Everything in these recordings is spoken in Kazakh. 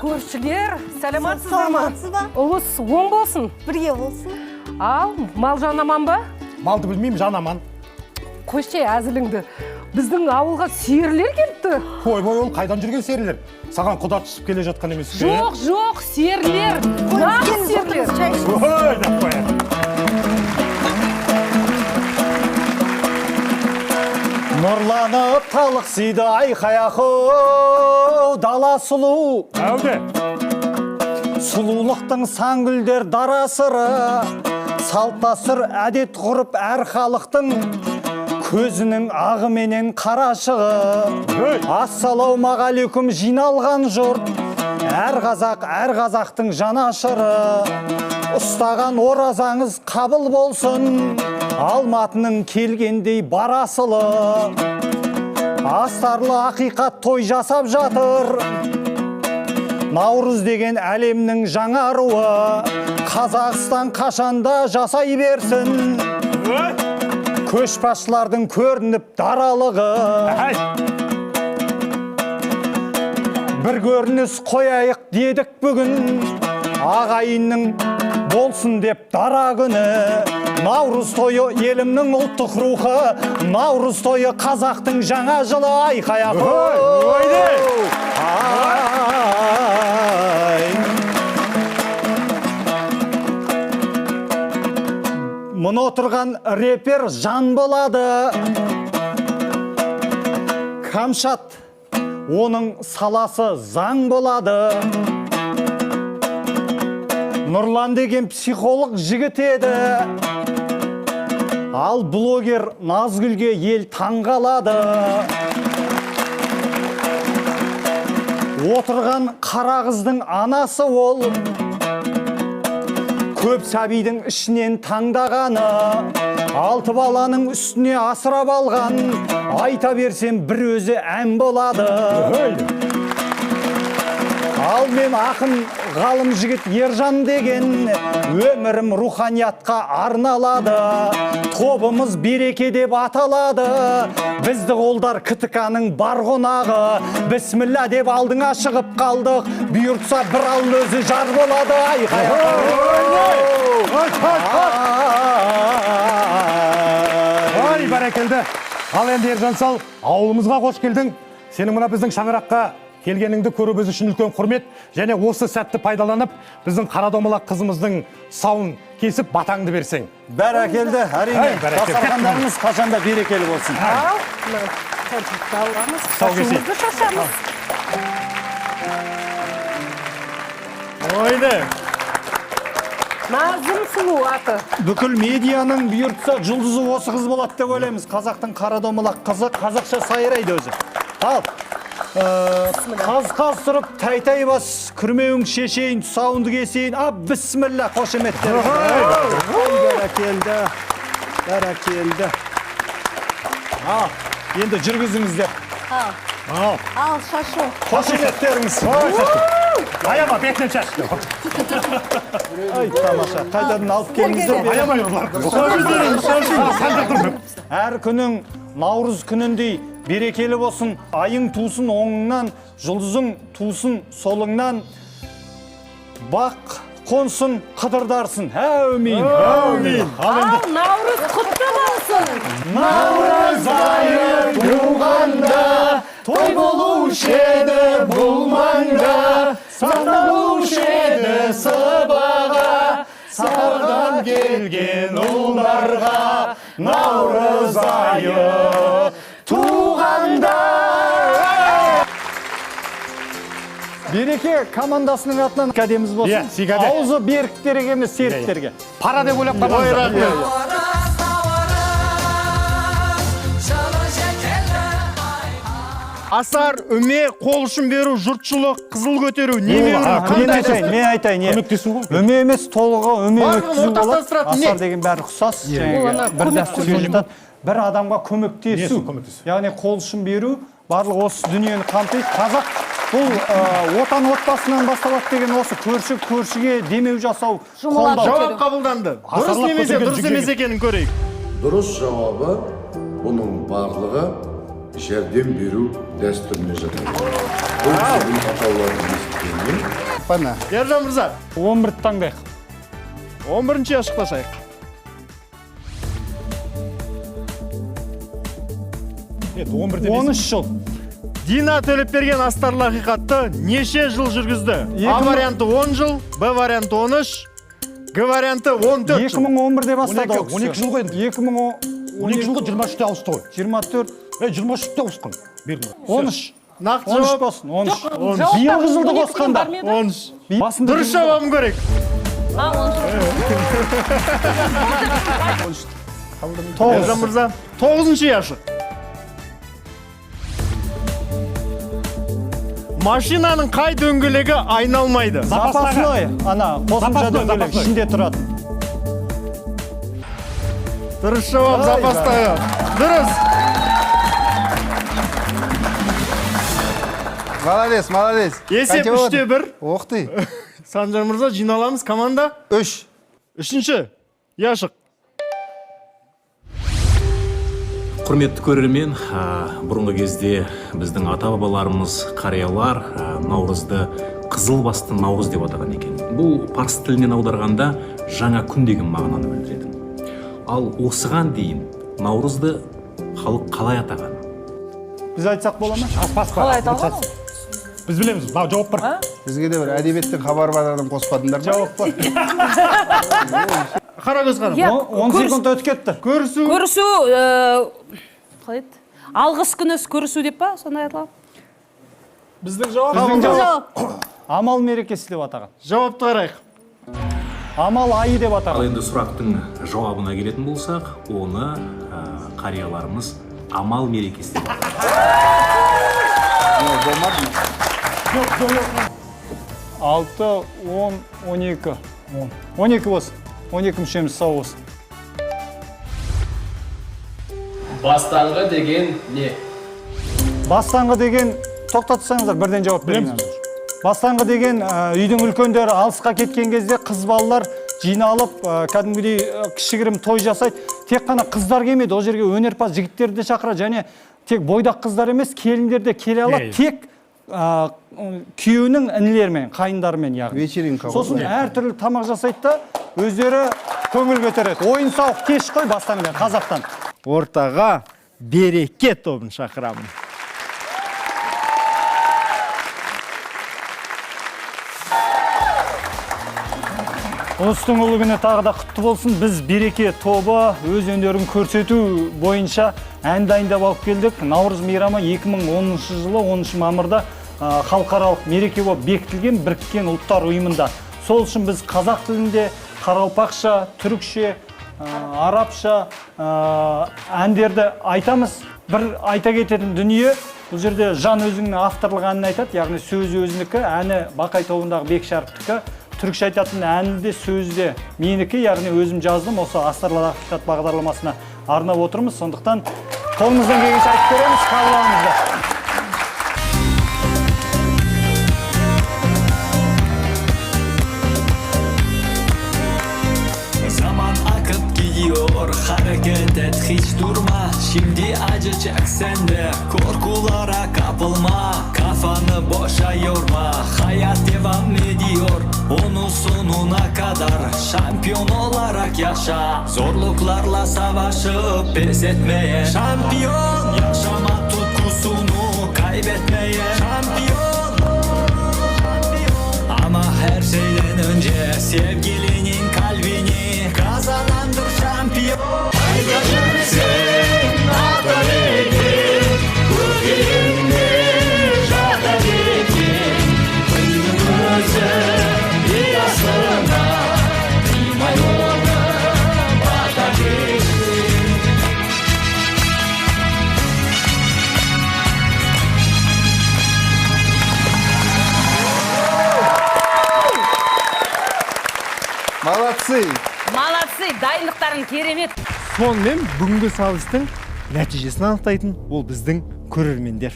Көршілер, сәлематсыздар ма? Саламатсыз ба? Ұлыс оң болсын. Бірге болсын. Ал, мал жан аман ба? Малды білмеймін, жан аман. Қойшы әзіліңді. Біздің ауылға серілер келіпті. Ойбай, ол қайдан жүрген серілер? Саған құда түсіп келе жатқан емес пе? Жоқ, жоқ, серілер. Нағыз Келіңіз, серілер. отырыңыз, шай ішіңіз. Ой, деп қояды. Нұрланып талықсиды айқай ахоу, дала сұлу. Әуде. Сұлулықтың сан гүлдер дара сыры, салт дәстүр әдет ғұрып әр халықтың көзінің ағы менен қарашығы. Ассалаумағалейкум жиналған жұрт, әр қазақ, әр қазақтың жанашыры. Ұстаған оразаңыз қабыл болсын, Алматының келгендей бар асылы. Астарлы ақиқат той жасап жатыр. Наурыз деген әлемнің жаңа руы, Қазақстан қашанда жасай берсін. Көшбасшылардың көрініп даралығы. Бір көрініс қояйық дедік бүгін, ағайынның болсын деп дара күні. Наурыз тойы елімнің ұлттық рухы, Наурыз тойы қазақтың жаңа жылы. Айқай ай. Мұны отырған репер жан болады. Камшат, оның саласы заң болады. Нұрлан деген психолог жігіт еді. Ал блогер Назгүлге ел таңғалады. Отырған қара қыздың анасы ол. Көп сәбидің ішінен таңдағаны, алты баланың үстіне асырап алған, айта берсем бір өзі ән болады. Ал мен ақын ғалым жігіт Ержан деген, өмірім руханиятқа арналады. Тобымыз береке деп аталады. Бізді қолдар КТК-ның бар қонағы. Бісміллә деп алдыңа шығып қалдық. Бұйыртса бір алын өзі жар болады. Айқай. Ой, бәрекелді. Ал енді Ержан сал, ауылымызға қош келдің. Сенің мына біздің шаңыраққа келгеніңді көру біз үшін үлкен құрмет. Және осы сәтті пайдаланып, біздің қара домалақ қызымыздың тұсауын кесіп батаңды берсең. Бәрекелді, әрине. Ай, бәрекелді. Дастархандарыңыз қашанда берекелі болсын. Ал, мына кәмшатты аламыз, Тұсау кесейік. шашуымызды шашамыз. Ойды. Назым сұлу аты. Бүкіл медианың бұйыртса жұлдызы осы қыз болады деп ойлаймыз. Қазақтың қара домалақ қызы қазақша сайрайды өзі. Ал, қаз-қаз тұрып, тәй-тәй бас, күрмеуің шешейін, тұсауыңды кесейін. А, бісміллә, қошеметтер. Бәрекелді, бәрекелді. Ал, енді жүргізіңіздер. Ал, Ал. ал шашу. Қошеметтеріңіз. Аяма, бетінен шаш. Ай, тамаша. Қайтадан алып келіңіздер. Аямай ұрылар. Әр күнің наурыз күніндей берекелі болсын. Айың тусын оңыңнан, жұлдызың тусын солыңнан. Бақ қонсын, қыдырдарсын. Әумин. Әумин. Ал, наурыз құтты болсын. Наурыз айы туғанда той болушы еді бұл маңда, сақталушы еді сыбаға, сапардан келген ұлдарға наурыз айы туғанда. Береке командасының атынан кәдеміз болсын. Иә, сый-кәде. Аузы беріктерге емес, серіктерге. Пара деп ойлап қалмаңыздар. Асар, үме, қол ұшын беру, жұртшылық, қызыл көтеру, не беру? Мен айтайын, мен айтайын. Иә. Көмектесу ғой. Үме емес, толығы үме Барлығын өткізу ортасынан болады. сұратын не? Асар деген бәрі ұқсас. Ол ана Жаңағы бір көмек дәстүрге көрсету. жатады. Бір адамға көмектесу. Несі көмектесу? Яғни қол ұшын беру, барлық осы дүниені қамтиды. Қазақ бұл отан отбасынан басталады деген осы көрші көршіге демеу жасау, Жұмыла қолдау. Жауап қабылданды. Дұрыс Асарлап немесе көтерген дұрыс емес жүкеге. екенін көрейік. Дұрыс жауабы бұның барлығы жәрдем беру дәстүріне жатады. Бұл кісінің атауларын естігеннен Апана. Ержан мырза. 11-ді таңдайық. 11-ші ашықташайық. Нет, 11-де 13 жыл. Дина Төлепберген астарлы ақиқатты неше жыл жүргізді? А варианты 10 жыл, Б варианты 13, Г варианты 14 жыл. 2011-де бастады ол кісі. 12 жыл ғой енді. 2012 12 жыл ғой, 23-те ауысты ғой. 24, 23-те ауысқан. Бердім. 13. Нақты 13 жауап болсын, 13. Жауаптар Биылғы жылды 12 деген қосқанда. бар ма еді? 13. Басында Дұрыс жауабын көрейік. А, 13. Ержан мырза, 9-шы ящик. Машинаның қай дөңгелегі айналмайды? Запасной, ана қосымша Запасной, дөңгелек запасной. ішінде тұратын. Дұрыс жауап запастағы. Дұрыс. Молодец, молодец. Есеп Қанша болады? 3-те 1. Ох ты. Санжар мырза, жиналамыз команда. 3. Үшінші ящик. Құрметті көрермен, бұрынғы кезде біздің ата-бабаларымыз, қариялар наурызды қызыл басты наурыз деп атаған екен. Бұл парсы тілінен аударғанда жаңа күн деген мағынаны білдіреді. Ал осыған дейін наурызды халық қалай атаған? Біз айтсақ бола ма? Аспас па? Қалай аталған ол? Біз білеміз, мынау жауап бар. Бізге де бір әдебиеттен хабар бар адам қоспадыңдар ма? Жауап бар. Қарагөз ханым. Иә, 10 секунд өтіп кетті. Көрісу. Көрісу, қалай еді? Алғыс күні көрісу деп па? Сондай аталған? Біздің жауап. Біздің жауап. Амал мерекесі деп атаған. Жауапты қарайық. Амал айы деп Ал атаған. енді сұрақтың жауабына келетін болсақ, оны қарияларымыз амал мерекесі деп атаған. 6, 10, 12. 10. 12 болсын. 12 мүшеміз сау болсын. Бастаңғы деген не? Бастаңғы деген, тоқтатсаңыздар бірден жауап берейін. Бастаңғы деген үйдің үлкендері алысқа кеткен кезде қыз балалар жиналып, кәдімгідей кішігірім той жасайды. Тек қана қыздар келмейді, ол жерге өнерпаз жігіттерді де шақырады және тек бойдақ қыздар емес, келіндер де келе алады. Тек күйеуінің інілерімен, қайындарымен яғни. Вечеринка ғой. Сосын әртүрлі тамақ жасайды да өздері көңіл көтереді. Ойын сауық кеш қой бастаңғы деген қазақтан. Ортаға береке тобын шақырамын. Ұлыстың ұлы күні тағы да құтты болсын. Біз береке тобы өз өнерін көрсету бойынша ән дайындап алып келдік. Наурыз мейрамы 2010 жылы 10 мамырда халықаралық мереке болып бекітілген Біріккен Ұлттар Ұйымында. Сол үшін біз қазақ тілінде қарақалпақша, түрікше, арабша әндерді айтамыз. Бір айта кететін дүние, бұл жерде жан өзінің авторлық әнін айтады, яғни сөзі өзінікі, әні Бақай тобындағы Бек Шәріптікі. Түрікше айтатын әні де сөзі де менікі, яғни өзім жаздым, осы астарлы ақиқат бағдарламасына арнап отырмыз. Сондықтан қолымыздан келгенше айтып береміз, қабыл алыңыздар. Zaman akıp gidiyor, hareket et hiç durma. Şimdi acı çeksen de korkulara kapılma. Kafanı boşa yorma, hayat devam ediyor. Onu sonuna kadar şampiyon olarak yaşa. Zorluklarla savaşıp pes etmeye. Şampiyon, yaşama tutkusunu kaybetmeye. Şampiyon, ama her şeyden önce sevgilinin kalbini kazanandır şampiyon. Haydaşırsın adaleti, bugünde adaleti. Kıyımızı rüyasına, kıyma yoluna batabilir. Молодцы! Молодцы, дайындықтарың керемет. Сонымен бүгінгі сайыстың нәтижесін анықтайтын ол біздің көрермендер.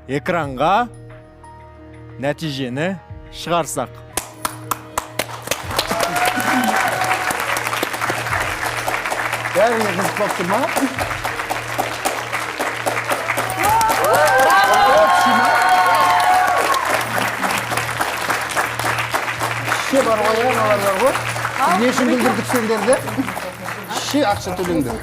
Экранға нәтижені шығарсақ. Бәріне қызық болып тұр ма? Ше бар ғой, иә, мыналар бар ғой. Біз не үшін білдірдік сендерді? Ше, ақша төлеңдер.